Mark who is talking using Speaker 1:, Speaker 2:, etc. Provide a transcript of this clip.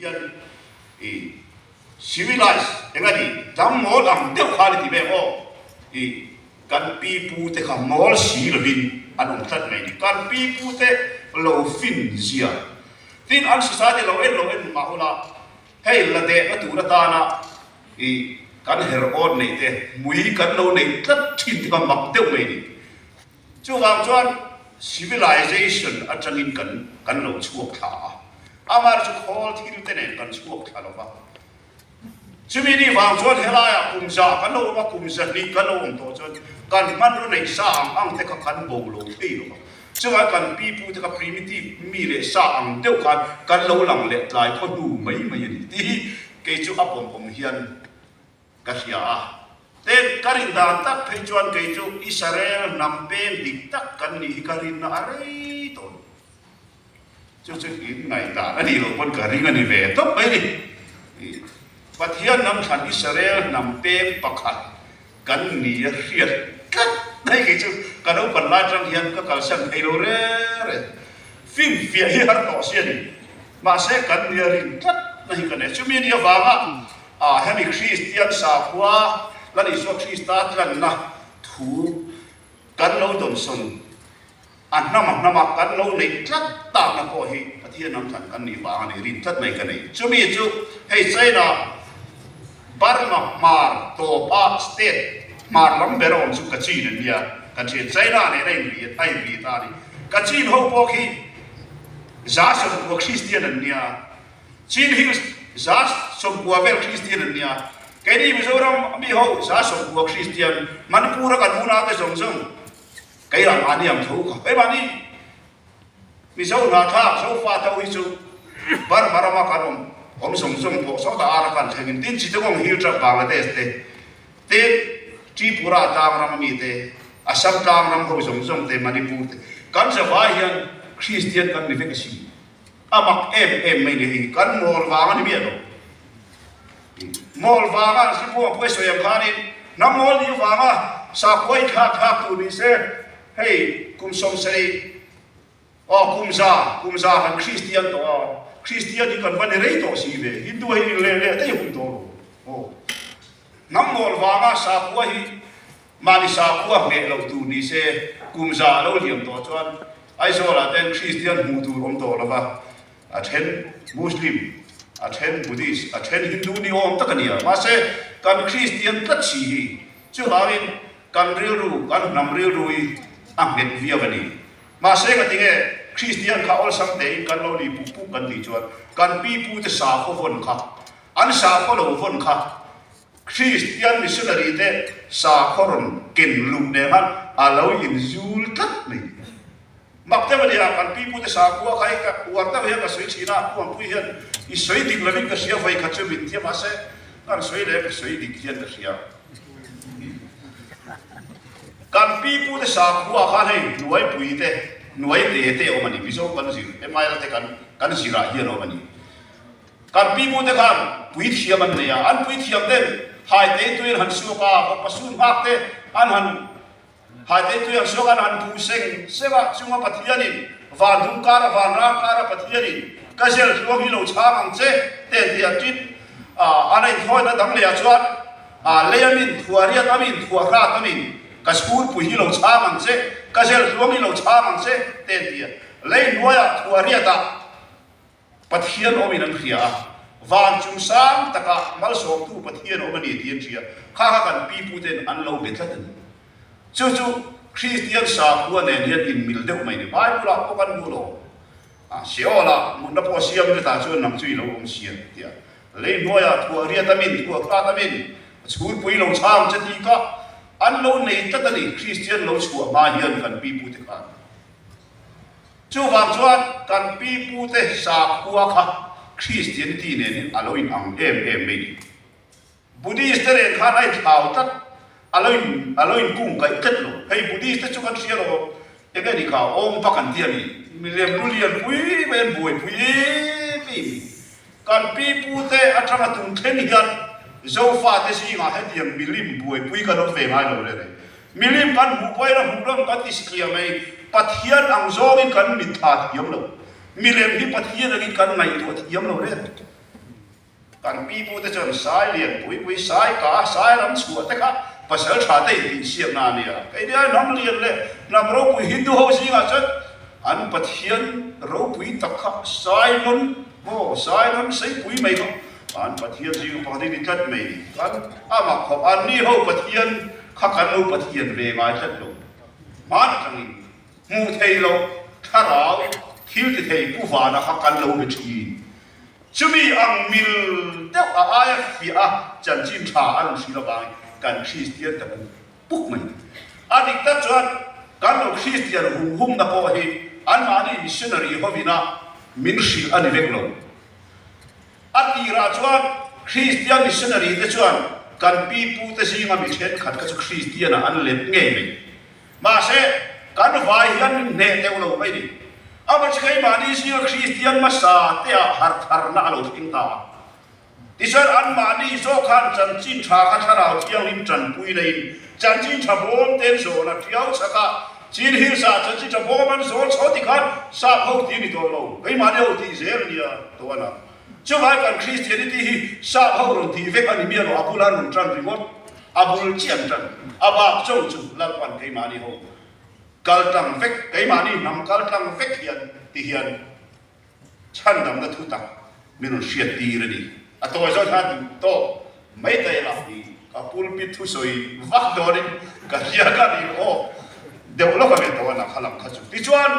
Speaker 1: Hian i civilize eng a ni dang mawl ang deuh khan i ti ve maw? I kan pi pu te kha mawl si lovin an awm tlat mai ni. Kan pi pu te lo fin zia tin an society lo en lo en mah ula hei la dehna tur atana i kan her awn neih te mui kan lo nei tlat thin te kha mak deuh mai ni. Chuvang chuan civilization atangin kan kan lo chhuak thla a, amah chu khawl thil te nen kan chhuak thla lo va. Chumi ni vang chuan helaiah kum za kan lo awm a, kum zahnih kan lo awm tawh chuan kan hmanraw neih sa ang ang te kha kan bo lo thei lo va. Chuvang kan pipu te kha primitive mi leh sa ang deuh khan kan lo lang leh tlai khaw hnu mai mai a ni tih hi kei chu a pawm awm hian Ka hria a, ten ka rin dan tak phei chuan kei chu Israel hnam peng dik tak kan nih hi ka rinna a rei tawh lo. Chu chu in ngaihdan a nih loh pawn ka ring a ni ve tawp mai ni. Pathian hnam thlan Israel hnam peng pakhat kan ni a hriat tlat mai kei chu ka naupan lai atang hian ka kalsan thei lo reng reng. Finfiah hi har tawh si a ni. Mahse kan ni a rin tlat na hi ka nei. Chumi ni avanga Ah hemi Kristian sakhua Lal Isua Krista tlanna thu kan lo dawnsawn a hnam a hnama kan lo neih tlat takna pawh hi Pathian lam thlan kan nih vang a ni rin tlat mai ka nei. Chumi chu hei China Burma hmar tawpa state hmar lam ber a awm chu Kachin an nia kan hriat China nen a inri a inri ta a ni. Kachin ho pawh khi 190 Kristian an nia. Chin Hills 90 vel Kristian an nia. Keini Mizoram mi ho 90 Kristian, Manipur a kan unaute zawng zawng kei ram ah niam tho kha. Keimahni Mizo hnathlak Zofa te ho hi chu Burma rama kan awm awm zawng zawng pawh sawtah ar a kan thlengin tin Chittagong Hill Tract Bangladesh te tin Tripura tlang ram ami te Assam tlang ram ho zawng zawng te Manipur te kan zavai hian Kristian kan ni vek asin. A mak em em mai ni hei kan mawl vang a ni miah lo. Mawl vanga an hripu ang pawh i sawi ang khanin hnam mawl ni vanga sakhua i thlak thlak tur ni se hei kum 70 aw kum za kum za kan Kristian tawh a Kristian hi kan va ni rei tawh si ve Hindu hi in leh leh daih hun tawh lo aw hnam mawl vanga sakhua hi Mahni sakhua hmeh loh tur ni se, kum za a lo liam tawh chuan Aizawlah ten Kristian hmuh tur awm tawh lova, a then Muslim, a then Buddhist, a then Hindu ni awm tak a ni a. Mahse, kan Kristian tlat si hi chuvangin kan rilru, kan hnam rilru hi a nghet viau a ni. Mahse, ngatinge Kristian kha awlsam tein kan lo ni puk puk kan tih chuan kan pipute sakhaw vawn kha, an sakhaw lo vawn kha Kristian missionary te sakhaw rawn ken luh nen khan a lo inzul tlat mai. Mak deuh a nia, kan pipute sakhua kha hi ka uar deuh hian ka sawi thin a, Pu Ampui hian i sawi dik lovin ka hria vawi khat chu min tia mahse kan sawi leh ka sawi dik hian ka hria. Kan pipute sakhua khan hei hnuaipui te, hnuai te te awm a ni, Mizo kan zir, MIL te kan kan zirah hian awm a ni. Kan pipute khan puithiam an nei a, an puithiam ten haitei tui an han suak a, vawkpa sun nghak te an han haitei tui an suak a, an han buh seng seng a, chunga Pathianin van dum kara vanram kara Pathianin ka zel hluang hi lo chhang ang che te an ti a, tin an a inthawina dang leh ah chuan lei amin, thuah riat amin, thuah hrat amin ka chhurpui hi lo chhang ang che, ka zel hluang hi lo chhang ang che te an ti a, lei hnuaiah thuah riatah Pathian awmin an hria a, van chung sang takah malsawmtu Pathian awm a ni tih an hria. Kha kha kan piputen an lo be tlat a ni. Chu chu Kristian sakhua nen hian inmil deuh mai ni. Bible-ah pawh kan hmu lo. A, Sheol-ah mutna pawh a siam ritah chuan nang chu i lo awm sia tia. Lei hnuaiah thuah riat amin, thuah hrat amin, chhurpui lo chhang che tih kha an lo nei tlat a ni, Kristian lo chhuah hma hian kan pipute khan. Chuvang chuan kan pi pute sakhua kha Christianity nen in a lo in ang em em mai ni. Buddhist te nen khan a inthlau tlat, a lo in a lo in kung kaih tlat lo. Hei Buddhist te chu kan hria lo, enge ni kha awm vak an ti a ni. Milem lu lian pui mai an buaipui em em. Kan pi pute atanga tun thleng hian Zofate zingah hetiang milim buaipui kan awm ve ngai lo reng e. Milim kan hmuh pawhin a hmuh lam kan ti sikliah mai. Pathian ang zawngin kan mitthla thiam lo. Milem hi Pathian angin kan ngaihtuah thiam lo reng. Kan pi pu te chuan sai lian pui pui, sai ka, sai ram chhuah te kha pasal tha te intihsiakna a nia. Kei nia hnam lian leh hnam ropui Hindu ho zingah chuan an Pathian ropui tak kha sai nawn maw, sai nawn seipui mai kha an Pathian zinga pakhat hi ni tlat mai ni. Kan amah khawp anni ho Pathian kha kan lo Pathian ve ngai tlat lo. Hman atangin hmuh thei loh thlarau thil ti thei Pu Vana kha kan lo be thin. Chumi ang mil deuh a aia fiah a chanchin tha a rawn hrilh avangin kan Kristian ta puk puk mai. A dik tak chuan kan lo Kristian hum humna pawh hi anmahni missionary hovina min hrilh a ni vek lo. A tirah chuan Kristian missionary te chuan kan pi pute zinga mi thenkhat kha chu Kristian-ah an let ngei mai. Mahse, kan vai hian min hneh deuh lo mai ni. Amah chu keimahni zinga Kristian hmasa teah hartharna a lo thleng ta a. Tichuan, anmahni zawk khan chanchin tha kha Thlarau Thianghlim tanpui neiin chanchin tha bawm te an zawn a, Tiau chhakah Chin Hills-ah chanchin tha bawm an zawn chho ti khan sap ho ti a ni tawh lo, keimahni ho tih zel a nia tawh a na. Chuvai kan Christianity hi sap ho rawn tih vek a ni miah lo, a bula an rawn tan ringawt, a bul chiah an tan, a bak chauh chu Lalpan keimahni ho kal tlang vek, keimahni hnam kal tlang vek hian ti hian chhandamna thu tak min rawn hriat tir a ni. A tawi zawk hian duh tawk mai ta ila hi ka pulpit thusawi vak dawnin ka hria ka ni aw deuh lawk a ve tawh a na kha lam kha chu. Tichuan.